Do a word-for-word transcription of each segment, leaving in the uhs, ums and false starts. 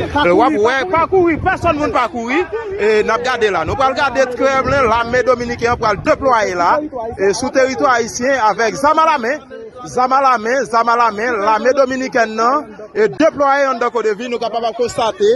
W ap wè, pa kouri, pèsonn moun pa kouri. E n ap gade la. Nou pral gade trè byen, lame dominiken an pral deplwaye la. E sou teritwa ayisyen avèk zam alamen. Zam alamen, zam alamen, lame dominikèn nan e deplwaye anndan Kodevi, nou kapab ap konstate,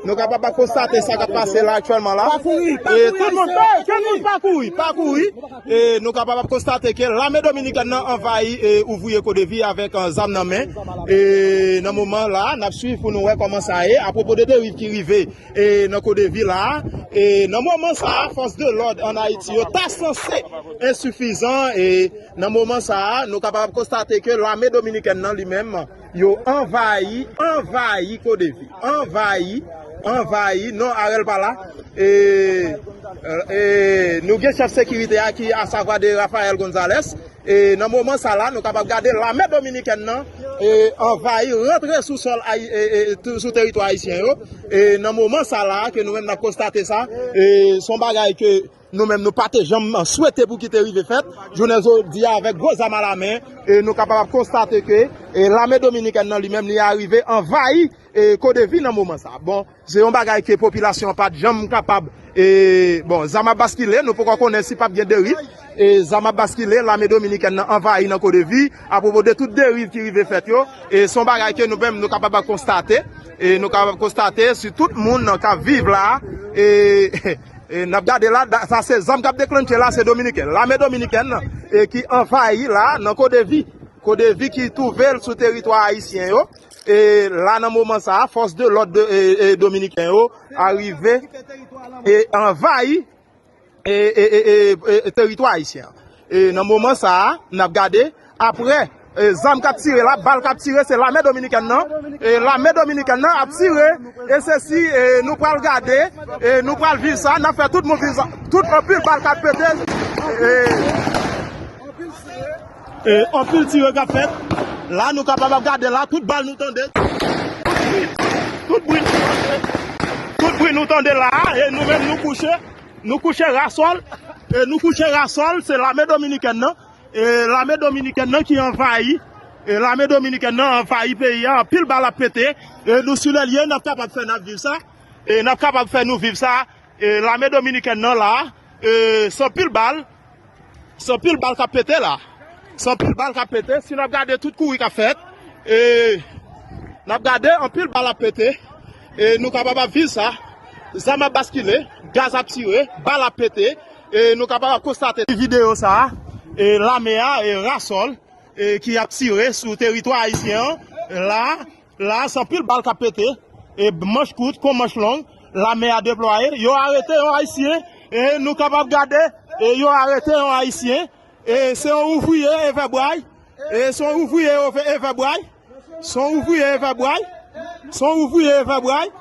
nou kapab ap konstate sa k ap pase la aktyèlman la. E tout moun, tout moun pa kouri, pa kouri. E nou kapab ap konstate ke lame dominikèn nan anvayi e ouvriye Kodevi avèk, eh, zam nan men. E nan moman la, n ap swiv pou nou wè kòman sa ye. Apwopo de deriv ki rive e nan Kodevi la, e nan moman sa a, fòs de lòd ann Ayiti yo ta sanse ensifizan, e nan moman sa a, nou kapab konstate ke lame dominikèn nan li menm, yo anvayi, anvayi Kodevi, anvayi, anvayi, non, Arel pa la, e, e, nou gen chèf sekirite a ki asavwa de Rafael Gonzalez, e nan moman sa la, nou kapab gade lame dominikèn nan, e, anvayi, rantre sou sòl ayi-, e, e, tou-, sou teritwa ayisyen yo. E nan moman sa la, ke nou menm n ap konstate sa, e se yon bagay ke nou menm nou pa te janm swete pou ki te rive fèt. Jounen jodi a, avèk gwo zam alamen, e nou kapab ap konstate ke, e lame dominikèn nan li menm, li arive anvayi, e Kodevi nan moman sa. Bon, se yon bagay ke popilasyon an pa t janm kapab, e, bon, zam ap baskile, nou poko konnen si p ap gen deriv, e zam ap baskile, lame dominikèn nan anvayi nan Kodevi, apwopo de tout deriv ki rive fèt yo, e se yon bagay ke nou menm nou kapab ap konstate, e nou kapab konstate si tout moun k ap viv la, e, e n ap gade la, da-, sa se zam k ap deklannche la, se dominiken, lame dominikèn, e ki anvayi la nan Kodevi, Kodevi ki twouve l sou teritwa ayisyen yo, e la nan moman sa a, fòs de lòd de, e, e, dominiken yo arive e anvayi, e, e, e, e, e, teritwa ayisyen an. E nan moman sa a, n ap gade, apre, e, zam k ap tire la, bal k ap tire, se lame dominikèn nan, e lame dominikèn nan ap tire, e se si, e, nou pral gade, e nou pral viv sa, n ap fè tout moun viv sa, tout anpil bal k ap pete, e, E, anpil tire k ap fèt. La, nou kapab ap gade la, tout bal nou tande. Tout bri, tout bri nou tande la, e nou menm nou kouche. Nou kouche rasòl. E nou kouche rasòl, se lame dominikèn nan. E lame dominikèn nan ki anvayi. E lame dominikèn nan anvayi peyi a, anpil bal ap pete. E nou sou lè lye, n ap kapab fè n ap viv sa. E n ap kapab fè nou viv sa. E lame dominikèn nan la, e se anpil bal. Se anpil bal k ap pete la. Se anpil bal k ap pete. Si n ap gade tout kouri k ap fèt, e, n ap gade anpil bal ap pete. E nou kapab ap viv sa. Zam ap baskile, gaz ap tire, bal ap pete. E nou kapab ap konstate videyo sa a. E lame a, e rasòl, e ki ap tire sou teritwa ayisyen an. La, La, se anpil bal k ap pete. E manch kout kon manch long, lame a deplwaye. Yo arete yon Ayisyen. E nou kapab gade, e yo arete yon Ayisyen. E se yon ouvriye Evè Bway. E se yon ouvriye Evè, Evè Bway. Se yon ouvriye Evè Bway. Se yon ouvriye Evè Bway.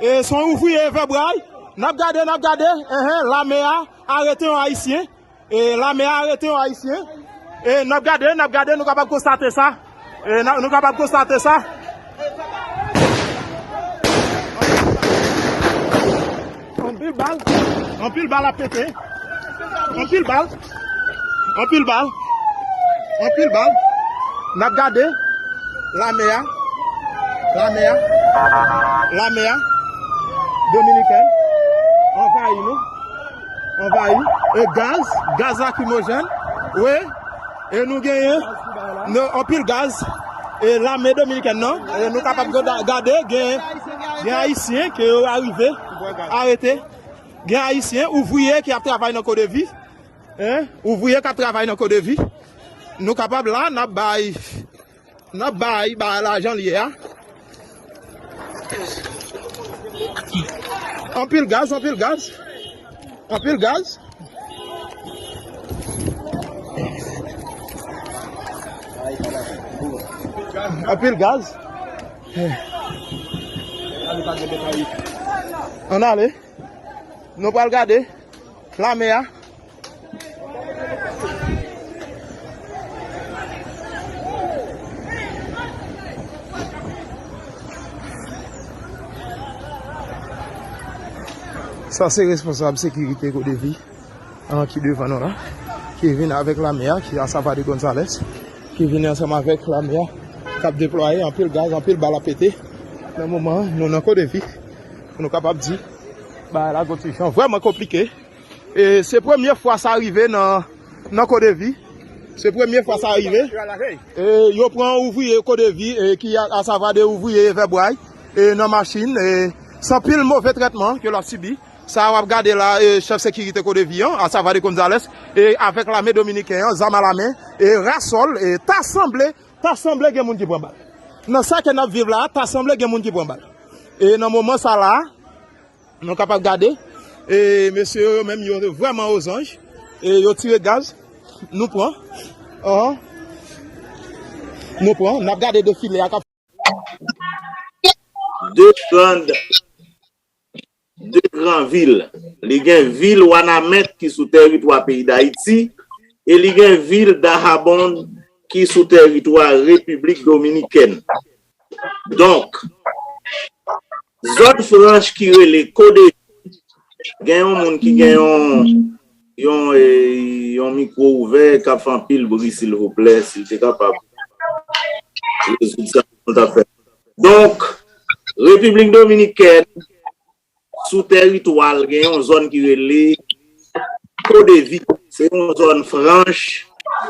E se yon ouvriye Evè Bway. N ap gade, n ap gade. Enhen, lame a arete yon Ayisyen. E lame a arete yon Ayisyen. E n ap gade, n ap gade, nou kapab konstate sa. E n a, nou kapab konstate sa. Anpil bal, anpil bal ap pete. Anpil bal, anpil bal, anpil bal. N ap gade lame a, lame a, lame a, dominikèn, anvayi nou. Anvayi. E gaz, gaz lakrimojèn. Wi. E nou genyen, nou, anpil gaz. E lame dominikèn nan. E nou kapab gade, gade, gen, gen Ayisyen ke yo arive arete. Gen Ayisyen, ouvriye ki ap travay nan Kodevi. Hein? Ouvriye k ap travay nan Kodevi. Nou kapab la, n ap bay N ap bay, bay lajan l ye a. Anpil gaz, anpil gaz. Anpil gaz. Anpil gaz. Ann ale. Nou pral gade lame a. Sa se responsab sekirite Kodevi, an, ki devan nou la, ki vin avèk lame a, ki Asavadé Gonzalez, ki vin ansanm avèk lame a, k ap deplwaye anpil gaz, anpil bal ap pete. Nan moman an, nou nan Kodevi, pou nou kapab di, bagay la gon ti jan vrèman konplike. E se premye fwa sa rive nan, nan Kodevi. Se premye fwa sa rive. E yo pran ouvriye Kodevi, e ki a, asavwa de ouvriye vèbray, e nan machin, e se anpil move trètman ke l ap sibi. Sa w ap gade la, e chèf sekirite Kodevi an, asavwa de Gonzales, e avèk lame dominiken an, zam alamen, e rasòl, e ta sanble, ta sanble gen moun ki pran bal. Nan sa ke n ap viv la, ta sanble gen moun ki pran bal. E nan moman sa la, nou kapab gade, e mesye yo menm, yo vrèman ozanj, e yo tire gaz, nou pran, an, nou pran, n ap gade defile a k ap de gran, de gran vil. Li gen vil Wanament ki sou tèritwa peyi Dayiti e li gen vil Dajabón ki sou tèritwa Repiblik Dominikèn. Donk, zòn franch ki rele Kodevi, gen yon moun ki gen yon, yon, e, yon mikwo ouvè k ap fè anpil bri, silvouplè, si l te kapab rezoud sa pou nou ta fè. Donk, Repiblik Dominikèn, sou tèritwa l, gen yon zòn ki rele Kodevi. Se yon zòn franch,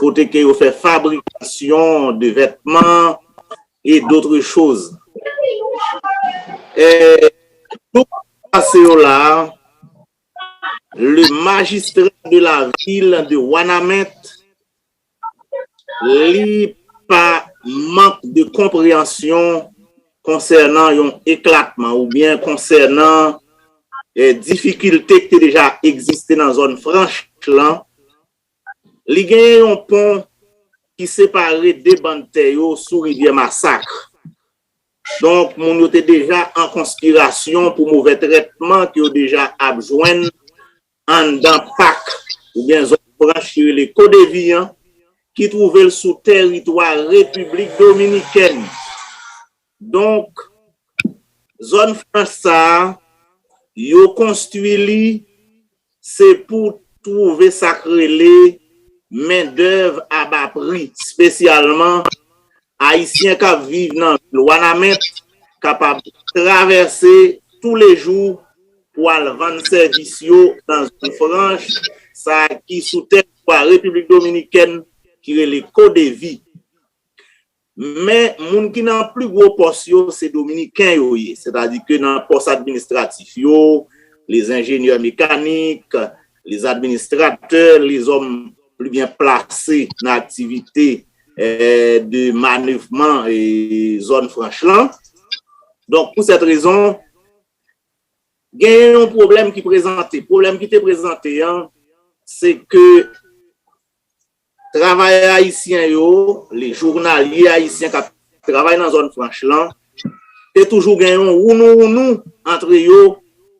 kote ke yo fè fabrikasyon de vètman e dotre choz. E, tout pase yo la, le magistrat de la ville de Wanament, li pa mank de konpreyansyon konsènan yon eklatman oubyen konsènan, eh, difikilte ki te deja egziste nan zòn franch lan. Li genyen yon pon ki separe de bann tè yo sou rivyè Masak. Donk, moun yo te deja an konspirasyon pou movè trètman ke yo deja ap jwenn anndan pak oubyen zòn franch ki rele Kodevi an, ki twouve l sou tèritwa Repiblik Dominikèn. Donk, zòn franch sa a, yo konstwi li, se pou twouve sa k rele mendèv a ba pri, espesyalman Ayisyen k ap viv nan vil Wanament kapab travèse toulejou pou al vann sèvis yo nan zòn franch sa a ki sou tèritwa Repiblik Dominikèn ki rele Kodevi. Men, moun ki nan pli gwo pòs yo, se Dominiken yo ye. Sètadi ke nan pòs administratif yo, les ingénieurs mécaniques, les administrateurs, les hommes plus bien placés nan aktivite, eh, de manèvman, eh, zòn franch lan. Donk, pou sèt rezon, genyen yon pwoblèm ki prezante. Pwoblèm ki te prezante an, se ke travayè ayisyen yo, le jounalye ayisyen k ap travay nan zòn franch lan, te toujou gen yon wounou-wounou antre yo,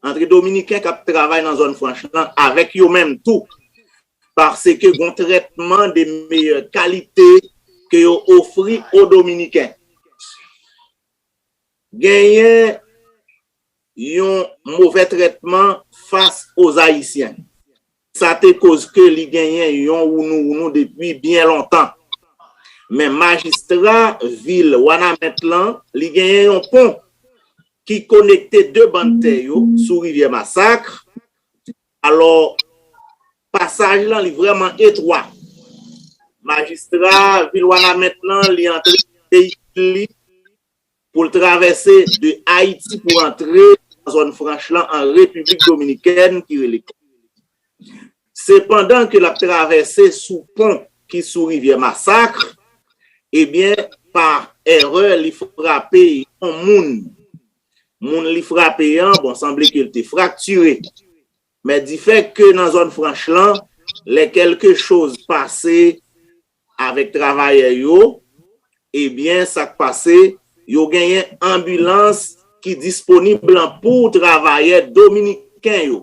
antre Dominiken k ap travay nan zòn franch lan avèk yo menm tou, paske gon trètman de meyè kalite ke yo ofri o Dominiken. Genyen yon movè trètman fas o Ayisyen. Sa te koz ke li genyen yon wounou-wounou depi byen lontan. Men majistra vil Wanament lan, li genyen yon pon ki konekte de bann tè yo sou rivyè Masak. Alò, pasaj lan, li vrèman etwa. Majistra vil Wanament lan, li antre veyikil li pou l travèse de Ayiti pou antre nan zòn franch lan an Repiblik Dominikèn ki rele. Sepandan ke l ap travèse sou pon ki sou rivyè Masak, ebyen, pa èrè, li frape yon moun. Moun li frape an, bon, sanble ke l te fraktire. Men difè ke nan zòn franch lan, lè kèlke choz pase avèk travayè yo, ebyen, sa k pase, yo genyen anbilans ki disponib lan pou travayè dominiken yo.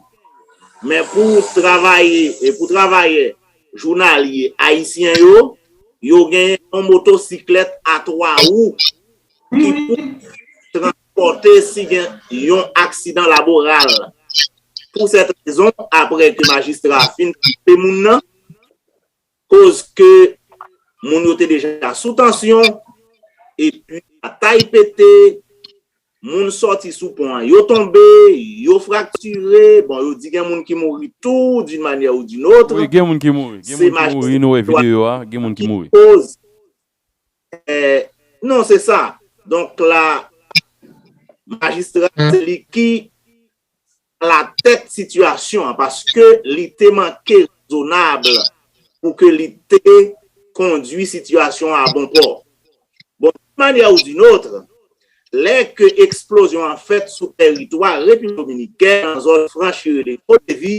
Men pou travayè, e pou travayè jounalye ayisyen yo, yo genyen yon motosiklèt a twa wou ki pou transpòte si gen yon aksidan laboral. Pou sèt rezon, apre ke majistra a fin frape moun nan, koz ke moun yo te deja sou tansyon, epi batay pete, moun sòti sou pon an, yo tonbe, yo fraktire, bon, yo di gen moun ki mouri tou, d'une manière ou d'une autre. Wi, gen moun ki mouri. Gen Se moun ki mouri, nou wè majistra videyo a, gen moun ki ki mouri. koz. Eh, non, se sa. Donk la, majistra, se li ki alatèt sitiyasyon an, paske li te manke rezonab pou ke li te kondui sitiyasyon an a bon pò. Bon, d'une manière ou d'une autre, lè ke eksplozyon an fèt sou tèritwa Repiblik Dominikèn, nan zòn franch ki rele Kodevi,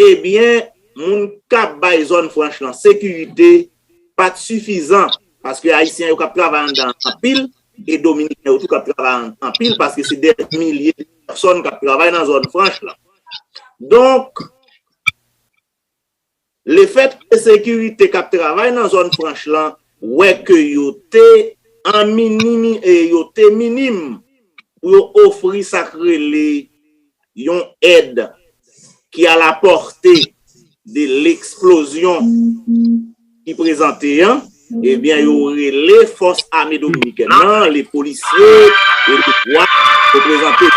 ebyen, moun k ap bay zòn franch lan sekirite pa t sifizan, paske Ayisyen yo k ap travay anndan an anpil, e Dominiken yo tou k ap travay an- anpil, paske se dè milye de pèsòn k ap travay nan zòn franch lan. Donk, lefèt ke sekirite k ap travay nan zòn franch lan wè ke yo te an minimi, e yo te minim pou yo ofri sa k rele yon èd ki a la pòte de leksplozyon ki prezante an, ebyen, yo rele fòs ame dominikèn nan, le polisye, e le dwa, yo prezante.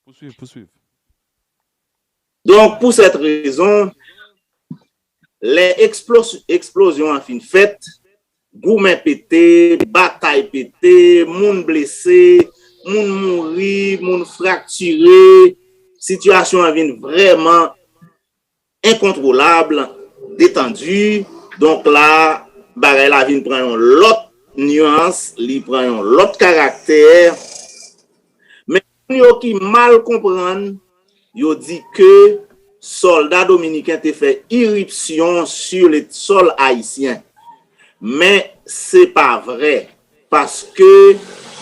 Pouswiv, pouswiv. Donk, pou sèt rezon, lè eksplos- eksplozyon an fin fèt, goumen pete, batay pete, moun blese, moun mouri, moun fraktire, sitiyasyon an vin vrèman enkontwolab, detandi. Donk la, bagay la vin pran yon lòt nyans, li pran yon lòt karaktè. Men moun yo ki mal konprann, yo di ke sòlda dominiken te fè iripsyon sur le sol ayisyen. Men se pa vrè, paske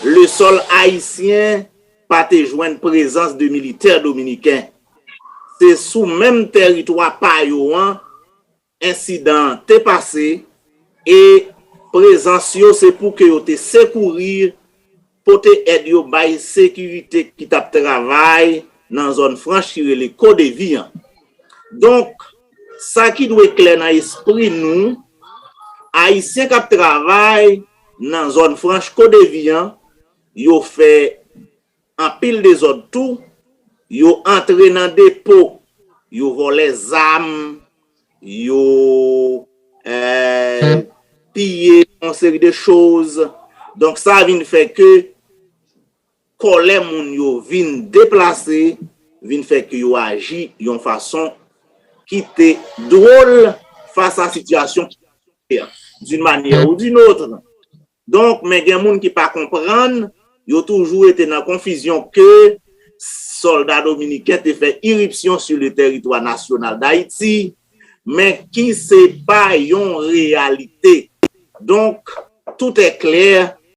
le sol ayisyen pa te jwenn prezans de militè dominiken. Se sou menm tèritwa pa yo an ensidan an te pase, e prezans yo se pou ke yo te sekouri, pote èd yo bay sekirite ki t ap travay nan zòn franch ki rele Kodevi an. Donk, sa ki dwe klè nan espri nou, Ayisyen k ap travay nan zòn franch Kodevi an, yo fè anpil dezòd tou, yo antre nan depo, yo vòlè zam, yo eh, piye yon seri de choz. Donk, sa vin fè ke kòlè moun yo vin deplase, vin fè ke yo aji yon fason ki te dwòl fas a sitiyasyon ki te a, d'une manière ou d'une autre. Donk, men gen moun ki pa konprann, yo toujou rete nan konfizyon ke sòlda dominiken te fè iripsyon sur le territoire national d'Haïti, men ki se pa yon reyalite. Donk, tout est clair,